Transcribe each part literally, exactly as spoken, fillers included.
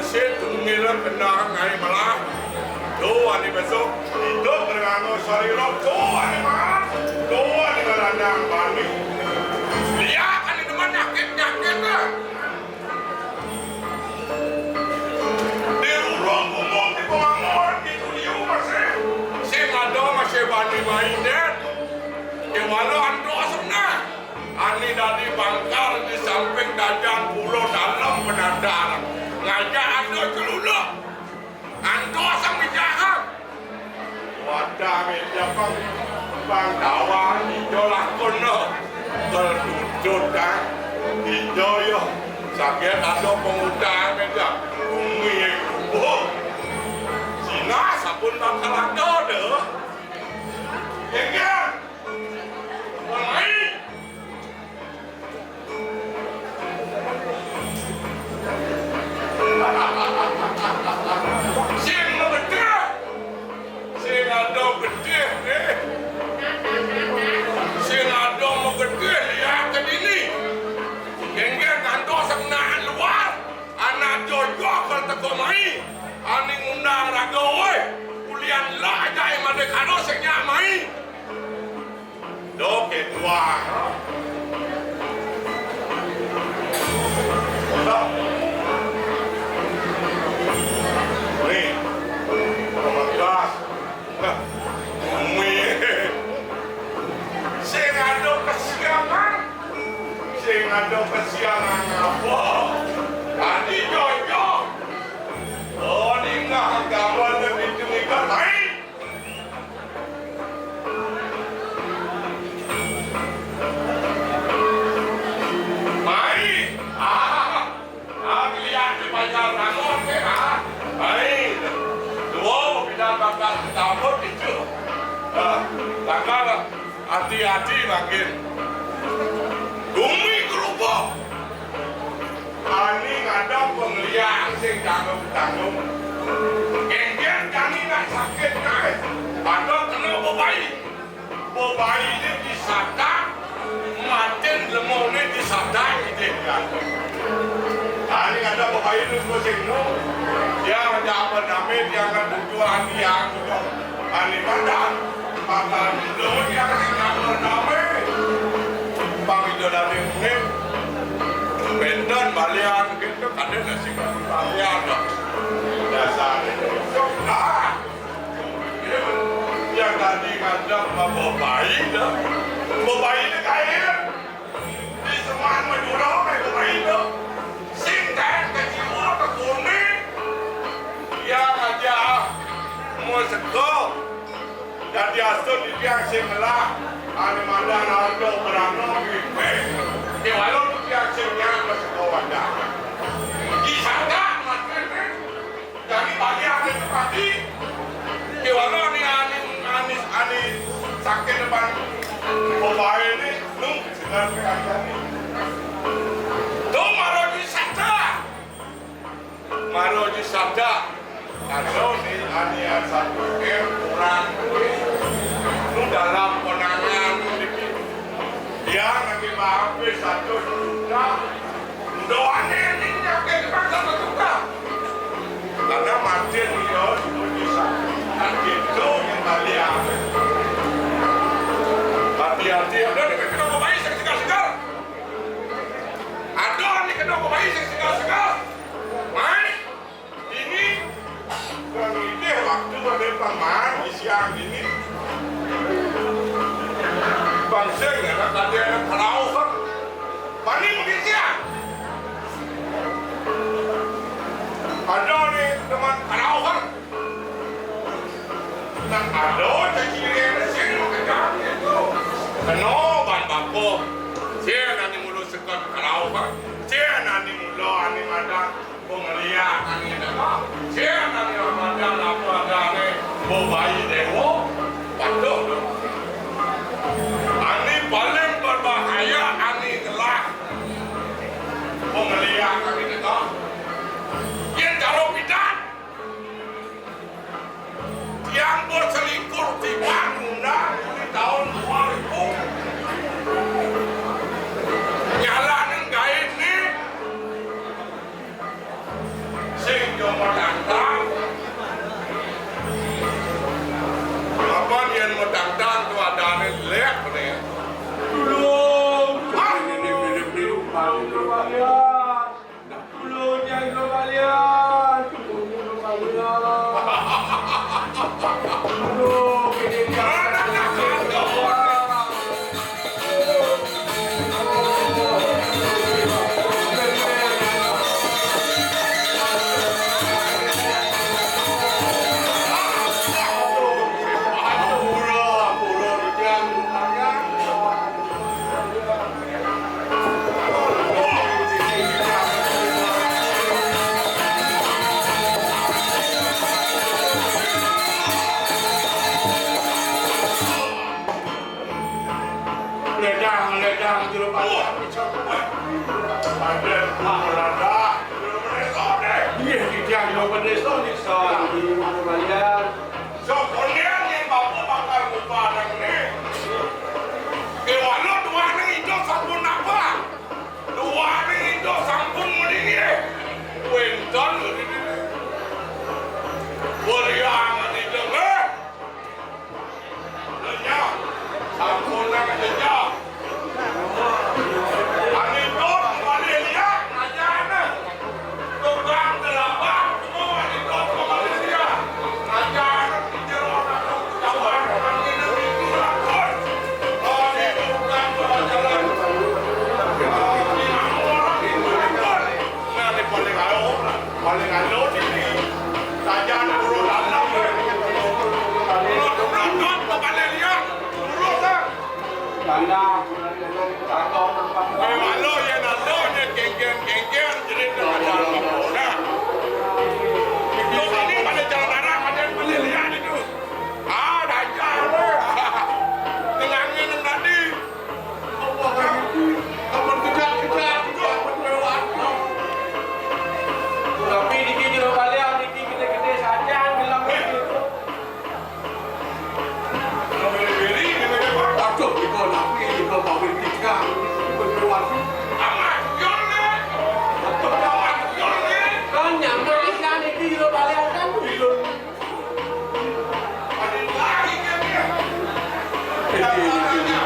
Sing tunggil kena ngai melah. Tu ani besok. Hidup dengan sarira. Tu ani mah. Tu ani ngarandang bani. Lihat ani demen nyakit-nyakit lah. Di rumah umum di Pemangor di Tuliu masih. Sing ada masih bani main deh. Di mana andos nah. Ani dadi bangkal di samping dajan pulo dalam penadar. Ngajak ada celuluk. Anto sang menjaham. Wadah meja pang pang dawan ijo lakon no. Tertuntut dah. Ijo yo. Sakit ada pengutang meja. Bumi yang rubuh. Sina sabun bakal ada deh. Enggak. Mulai. Sing magetih. Sing ada getih nih. Sing ada magetih lihat ke dini. Genggen kantor senaan luar. Anak jojo kalau teko mai. Ani ngundang raga oi. Ulian lah aja yang ada kado senyak mai. Doke tuang. Nih, pemegas. Umi. Sing ada kesiangan. Sing ada kesiangan apa? Tadi jojo. Oh, ninggal gambar lebih tinggi kan lain. Mai. Ah, ah, lihat di pajar rangon ke, ah. Mai. Dua pindah bakal tambut itu. Ah, takkan hati-hati makin. Bumi kerubuk. Ani ngadang penglian sing tanggung-tanggung. Engken kami nak sakit naik. Ada kena bebai. Bebai ni disata, matin lemone disata ide. Ani ngadang bebai ni pusing no. Dia ada apa nama dia akan tujuan dia gitu. Ani mandang. Bakal dulu dia akan nama. Bang itu dari mungkin. Benten balian gitu, kadang nasi balian dong. Dasar itu. Ah. Yang tadi ngajak mau bayi dah. Mau bayi ni kaya. Di semua Madura mau bayi dah. Sing kaya kecil ke bumi. Yang aja mau seko. Dadi asun titiang sing ngelah, ane mandan aldo berano pipi. Kewalo titiang sing nyang maseko wadah. Di sana maksudnya, jadi bagi ane tu pasti. Kewalo ane, ane, ane, ane sakit depan. Obae ni, nu, sedang kejadian ni. Tu maro di sana. Maro ji sadak. Ado ni anian satu M kurang duit. Nu dalam konangan nu dikit. Dia nanti mampir satu juta. Doane ni nyake kita satu juta. Karena makin dia satu juta. Kan gitu yang balik. Hati-hati, ada ni kena baik segar-segar. Ada ni kena baik segar-segar. Mai, ini, kami deh waktu berdepan mai, siang ini. Bang Seng, anak tadi anak Palau, Bang. Pani mungkin siang. Ada ni teman Palau, Bang. Nang ada cacing yang sing makan itu. Keno ban bako. Sing nani mulu sekot Palau, Bang. Sing nani mulu ani madan. Pengeliak ani dewa. Siang ani Ramadan apa adane bebai dewa. Waduh. Ani paling berbahaya ani ngelah. Pengeliak ani dewa. Yen karo pidan. Tiang berselikur tiba ngundang di tahun dua ribu. Nyalaning gaib ni. Sing Kalian. Sok kondian yén bapa bakal ngubah nang né. Kéwala duaning idup sampun napa? Duaning idup sampun melinggih. Wénten. Waliangan idup, éh. Lenyap. Sampunang lenyap. Aniton malih liak, ajana. Tukang gelabah, semua aniton malih liak. Ajana di jero danau Jawa, angin itu lakon. Adi tukang jalan. Adi orang itu lakon. Nah, di paling alo, paling alo di sini. Sajan puluh dalam. Nonton, nonton, paling liak. Puluh dah. Tanda. Éh, malu ya, nado ya, geng-geng, geng-geng, jerit dengan jalan. Nah. Itu ini pada jalan arah, pada, pada lihat itu. Ah, dah jalan. Tenangin yang tadi. Apa lagi? Apa kejar-kejar, kejar, berlewat. Tapi niki jero balian, niki gedé-gedé saja, bilang gitu. Aduh, iko napi, iko pawin tigang. Beneran. Amat, Jon, eh. Amat, Jon, eh. Kan nyaman kan iki jero balian kan bilun. Ada lagi kan ya? Iya, iya, iya.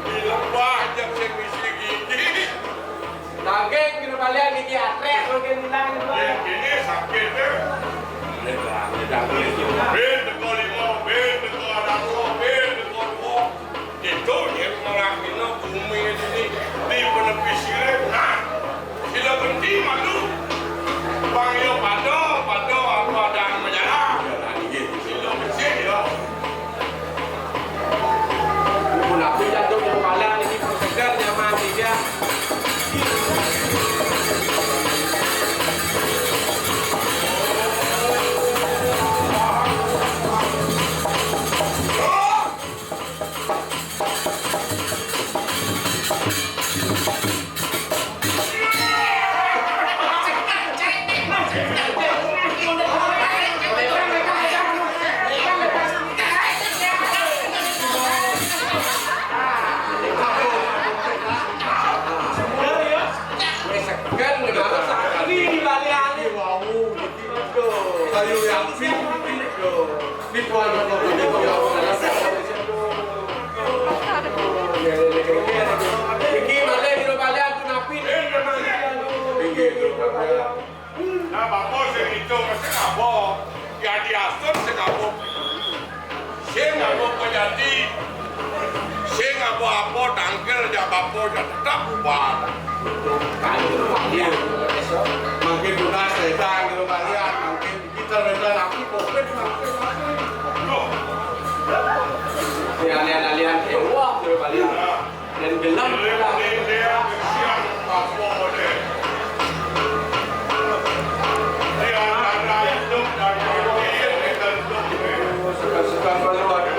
Di lebah jam sing misi gigi. Daging kena balian gigi atrek, bagian hilang juga. Ini sakit, eh. Bin teko lima, bin teko dasa, bin teko dua. Itu ya, malah kena bumi ini di penepi sirip. Nah, sila berhenti malu. Bang, yo, pada, pada, apa, dan menyalah. Sila bersih, yo. Mun aku jatuh di kepala, ini pun segar, nyaman, tidak. Ayo, yang ini. Iki malih jero balian pun apik. Nah, bapa sing itu mesti ngapa? Ya diatur sing ngapa? Sing ngapa pejati? Sing ngapa-apa tangkil ya bapa ya tetap ubah. Iya. Mangkin tunas setan jero balian, mangkin Kita rendah lagi, covid, covid, covid. Loh. Ya, lihat-lihat, eh, wah, terus balik. Dan gelap. Suka-suka baru ada.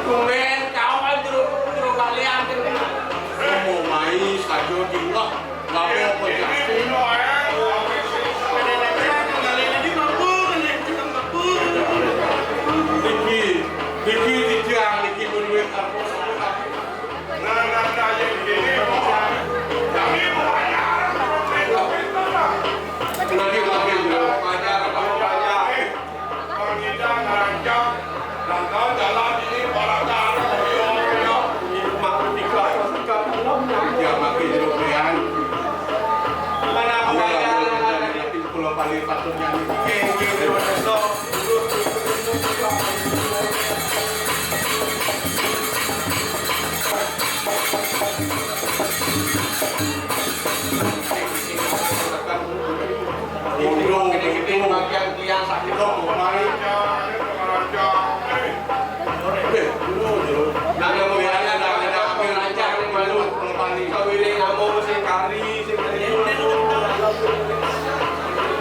Tumben kawan jero, jero balian. Mau mai saja di wah. Niki, niki titiang niki menulis artos. Nah, nah, nah, yang ini, kami mau bayar. Nanti makin banyak, banyak. Pangidang rancak, rangkal jalan ini para karang, yo, yo. Ini mah ketika, ketika malam, ya, makin jero balian,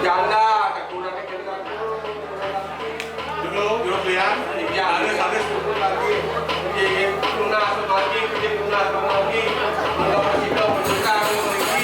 Janda, juru, juru pilihan. Ya, habis, habis, lagi. Tunas lagi, tunas lagi. Enggak masih tahu, masih tahu, lagi.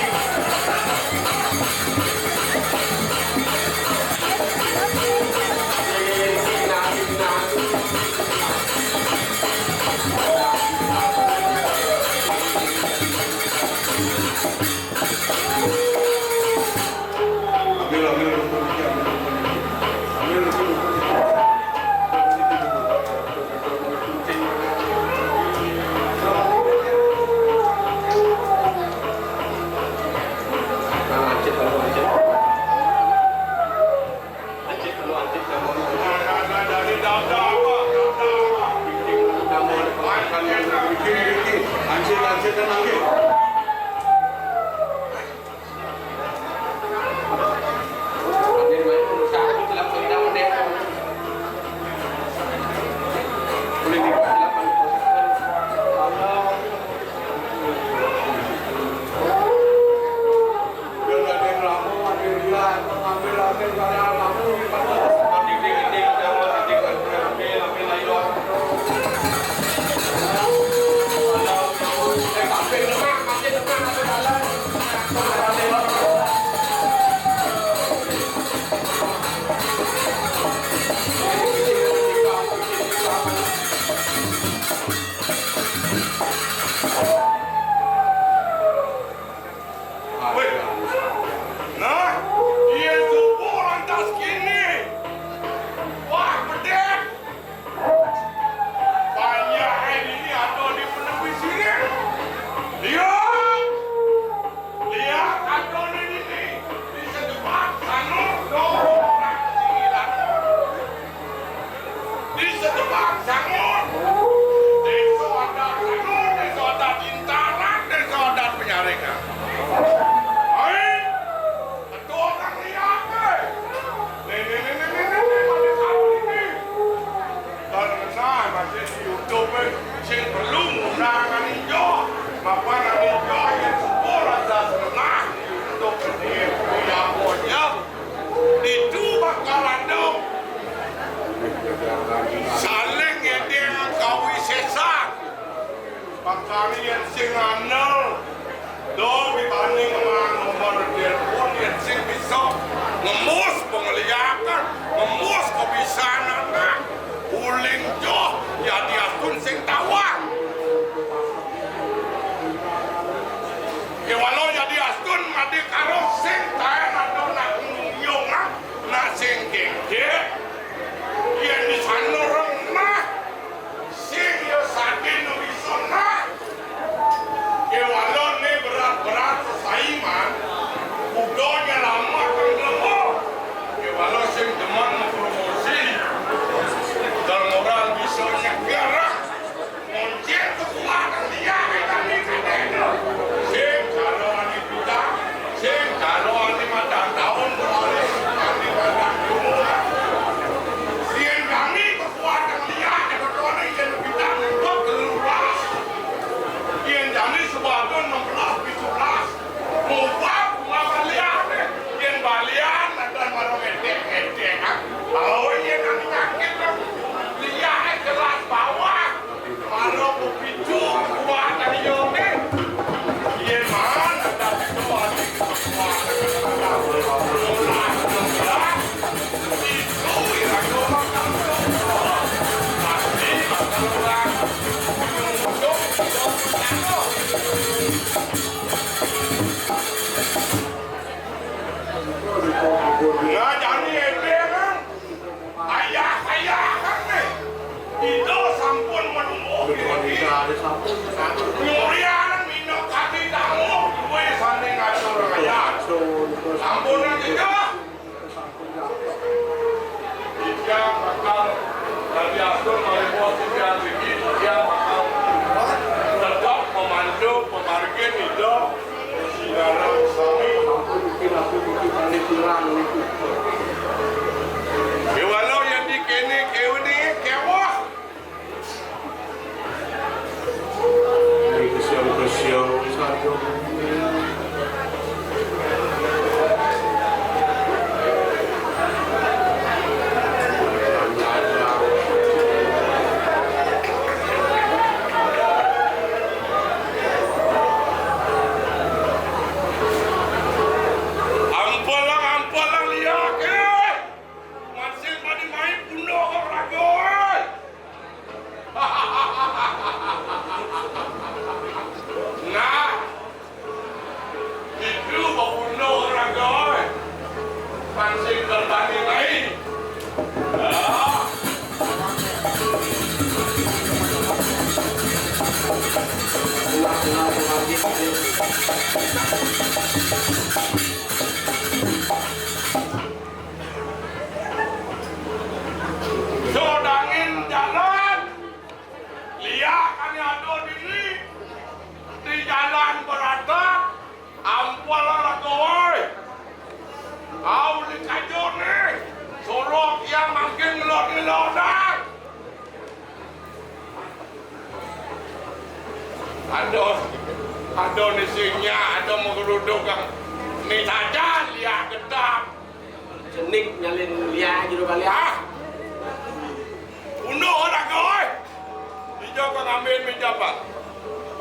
Wéh. Nah, yén subuh lantas kéné. Wah, pedek. Panjaké dini ada di penepi sirih. Lihat. Lihat ada di dini. Di sedepan sana, dong, orang sini lah. Di Sedepan Sangun, désa adat Sangun, désa adat Intaran, désa adat Penyaringan. Hai, ketua orang liak, eh. Nih, nih, nih, pada tahun ini. Dan saya masih di YouTube, eh. Sing perlu ngundang ané ijo. Mapan ané ijo, yén syukur atas renah. Untuk gede, ya, bocah. Ditu bakal ada saling ngedeng kawisésan. Bakal yén sing andel, do dibanding sama nomor telepon yén sing bisa ngembus pengliakan, ngembus kebisanan, uling joh, jadi astun sing tawang. Kéwala jadi astun madi karo sing taén adoh nak nyung, ah, nak sing kéngkén. Yén di sana remah, sing ya sadin nu iso nah. Kéwala né berat-berat sesaiman, kuda nyelamet lemah. Sing kerbane mai. Sodangin jalan, liak ane ada dini, di jalan beratap, ampel raga woi. Au ni kajone, sorok yang mangkin ngelot-ngelot dah. Aduh, aduh ni sinyak, aduh menggeruduk kang. Ni saja liak gedap. Cenik nyalin liak jero baliak. Ah! Bunuh orang kau, eh! Ijo kau ngambil meja apa?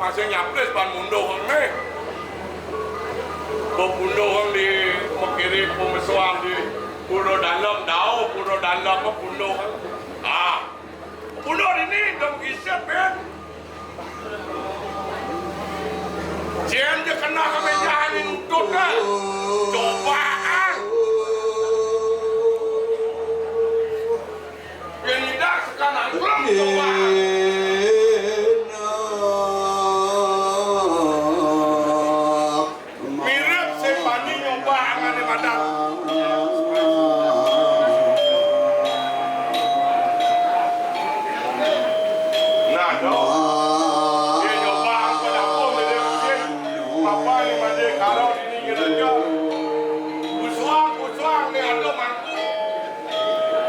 Masih nyaplis ban munduh ni. Kau bunuh di mekiri pemesuan di Pulau Dalam, dau Pulau Dalam bunuh. Ah! Bunuh ini dong isep, Ben. Jen je kena kemejahan ini tuh, kan? Cobaan. Yang tidak sekarang belum cobaan. Mirip sing bani nyoba angane madan. Nah, dong. Dia nyoba angkon-angkon, dia mungkin apa ni made karau dini ngerega. Kusuang, kusuang ni ada mangkuk.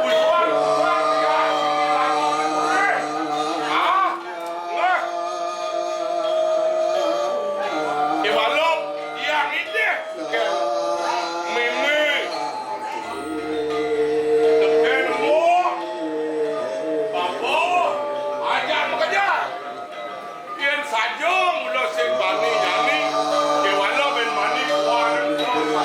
Kusuang, kusuang, dia sini lagu. Ah, nah. Iwalok, yang ini. Mimi. Teken mo. Babo. Ajar bekerja. Yen saja mula sing bani jani, kewala ben mani kuat.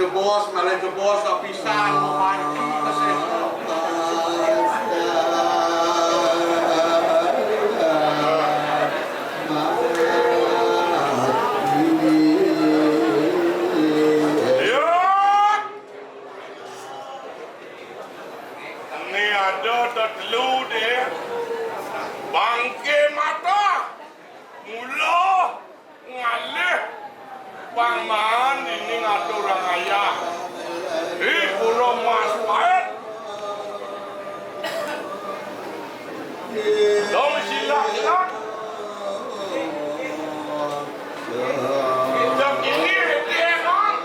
Bos, malih jebos kapisan, mati kasih. Ya. Ini ada tetelu deh. Bangke mata. Mula ngalih pang maan dini ngatur orang ayah. Di Pulau Mas Pait. Dong silak-silak. Kita kini dia, Bang.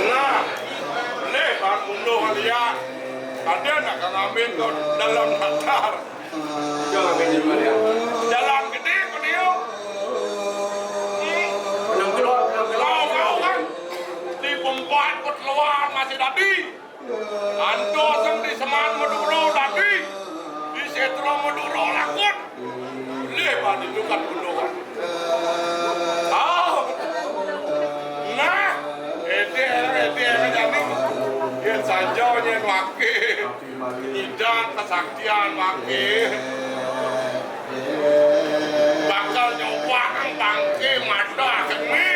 Nah, leh bang mundur liak. Ada nak ngambil kau dalam latar. Jalan gede kau dia. Penang keluar, penang keluar. Kau, kau kan. Di pempat keluar masih tadi. Anto sang di Seman Madura tadi. Di Setra Madura lakun. Leh bani tukang gunungan. Oh. Nah, ede, ede, ede, jani. Yen sanjo nyen wake. Idang kesaktian wake. Bakal nyoba bangke mata kene.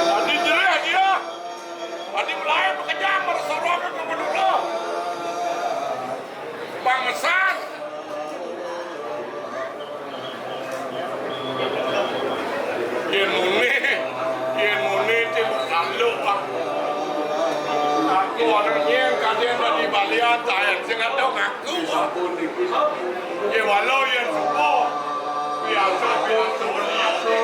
Tadi jelek dia. Tadi mulai bekerja mersorok ke Madura. Bang Mesan. Yen muni, yen muni ti lalu, Pak. Aku orang yang kadang dari balian, saya sing ada ngaku, Pak. Ya, walau yen supo, biasa, biasa, biasa.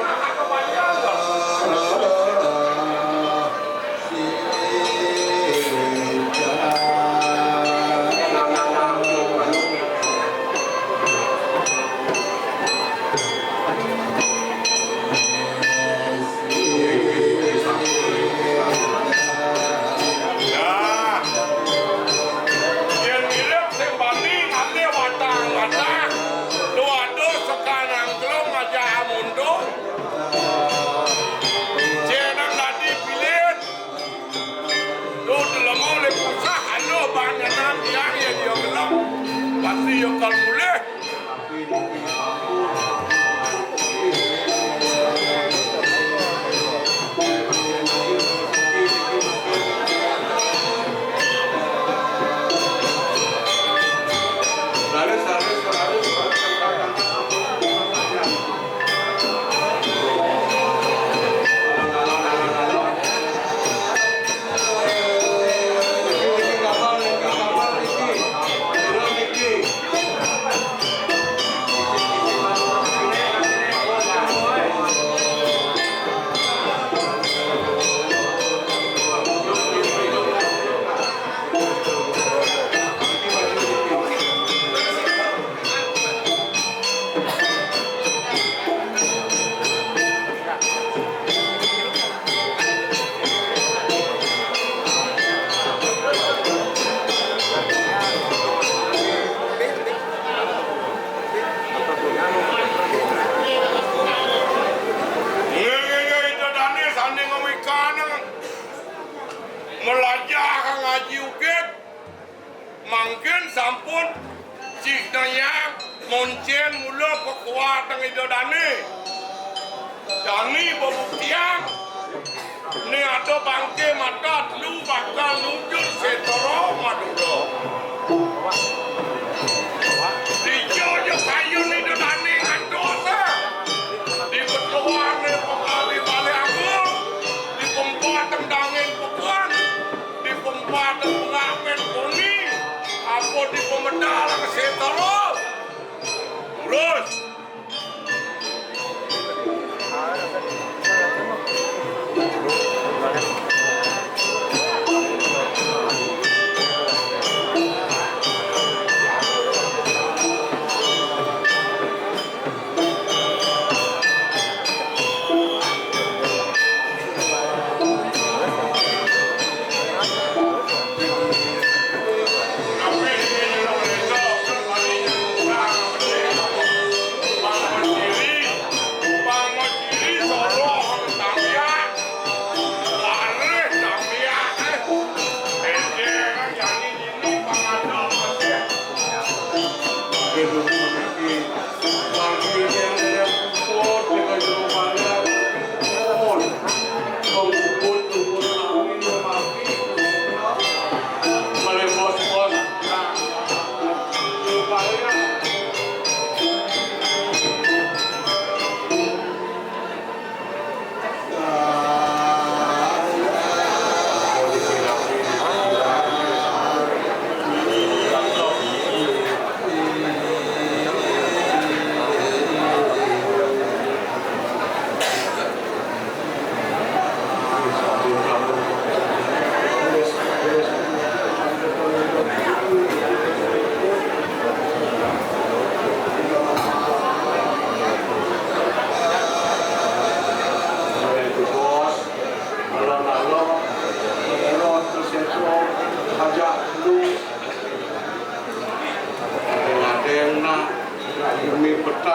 Nah, yen mirip sing bani nganti watang-watang, duados sekarang kelong aja mundur. Jeneng dadi pilih. Duh, delemo le pusah, alo banyanan tiang ya dia gelem. Pasti ya kal mulih. Ngene, ngene, Ida Dane sanding ngemikan. Melajah ngaji ukit. Mangkin sampun cih dayang moncen mula kekuatan Ida Dane. Dane bebuktian, ne ada bangke mata telu bakal nujur Setara Madura. Dija ja kayun Ida Dane ngantos, di betuane pekali Bale Agung, di pempat tendangin pekuan. Di pempat pengamen kuni, apa di pemedal Setara? Terus.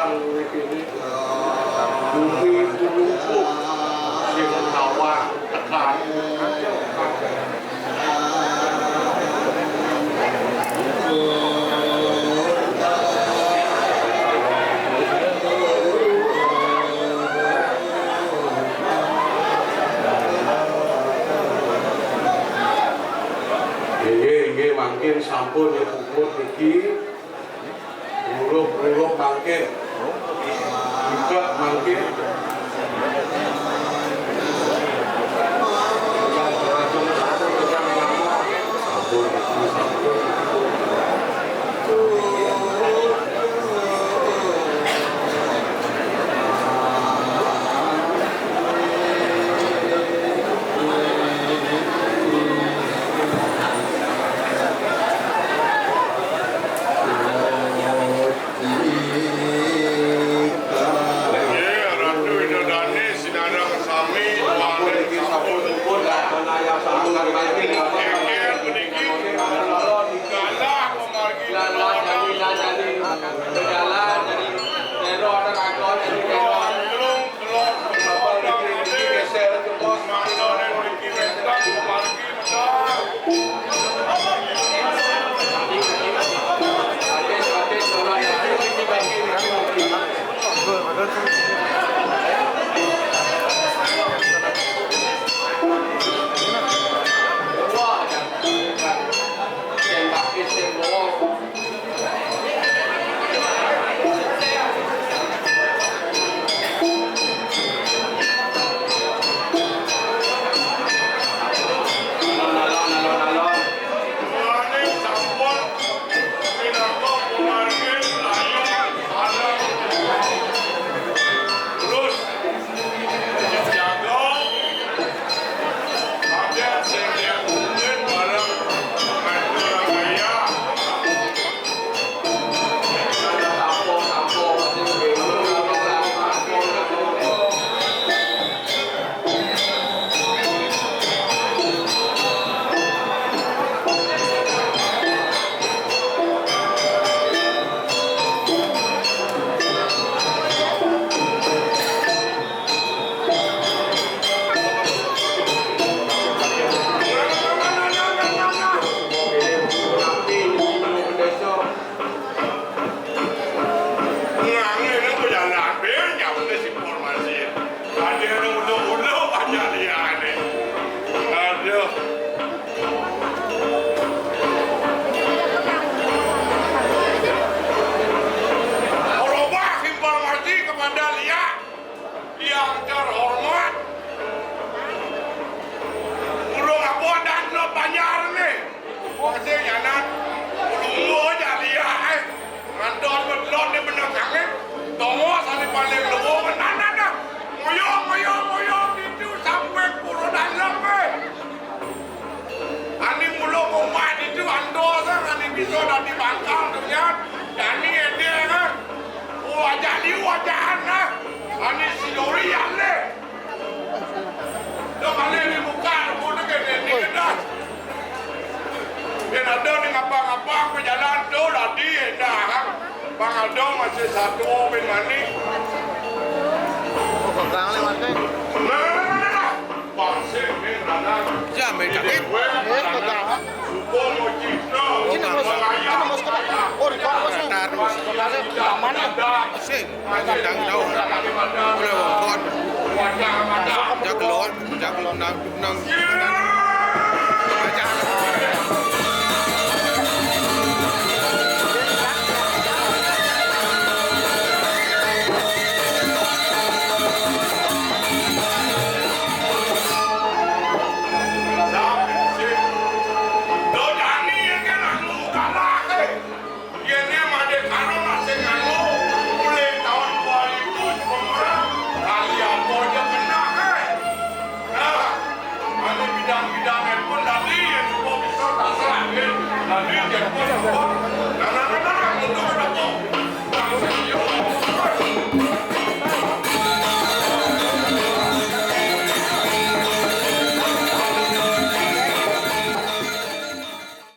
Bumi Pulungkuk sing tawang tekan. Inggih, inggih, mangkin sampun ya puput niki. Uruk-uruk mangke. Juga mangke. Nggih, Ratu Ida Dané, sinareng sami, wonten sampun puput, lah, ana yang sampun mati, nggih, puniki, galah pamargi, galah, jadi, lah, jadi, berjalan, jadi, teror, ada kagok, jadi, teror. Telung, telung, telung, geser, cepot. Mangkane mriki wénten pamargi. Ngangge nang pejalan, ben jauh ke si informasi. Ada yang udah-udah aja liane. Aduh. Berubah informasi kepada Lia yang terhormat. Urung apa dan lo panjar nih. Wong sing nyanan, lungguh aja liak, eh. Ngantos bedlot di bener sangit, tongos ane paling luwung, nana dah. Ngoyong, ngoyong, ngoyong, itu sampai pura dalam, eh. Ane mula komat itu antos, eh. Ane bisa dadi bangkal, tuh, ya. Dani ede, eh. Oh, aja liu, aja anak. Ane si Dori, ya, le. Dong, ale ni buka, aku nak kena ni dah. Dia ada ni ngapa-ngapa, aku jalan tu tadi dah. Bang Aldo masih satu bin mani. Oh, pegang lewat, eh. Nah, nah, nah, nah, nah. Bang Sim ni, nah, nah. Ya, ambil kaki. Dia, gue, eh, nah, nah, pegang. Hukum, hukum. Sini, Bos. Sini, Bos. Oh, di bawah, Bos. Taruh. Aman, ya? Sing. Kadang tau. Ora wong kon. Jaglon, jaglon nang, nang. Yene Madé Karo masih nganggo mulai tahun dua ribu sepuluh kali apa aja kena, eh. Nah, ane bidang-bidang pun tadi ya cukup bisa terserah, eh. Tadi dia pun cukup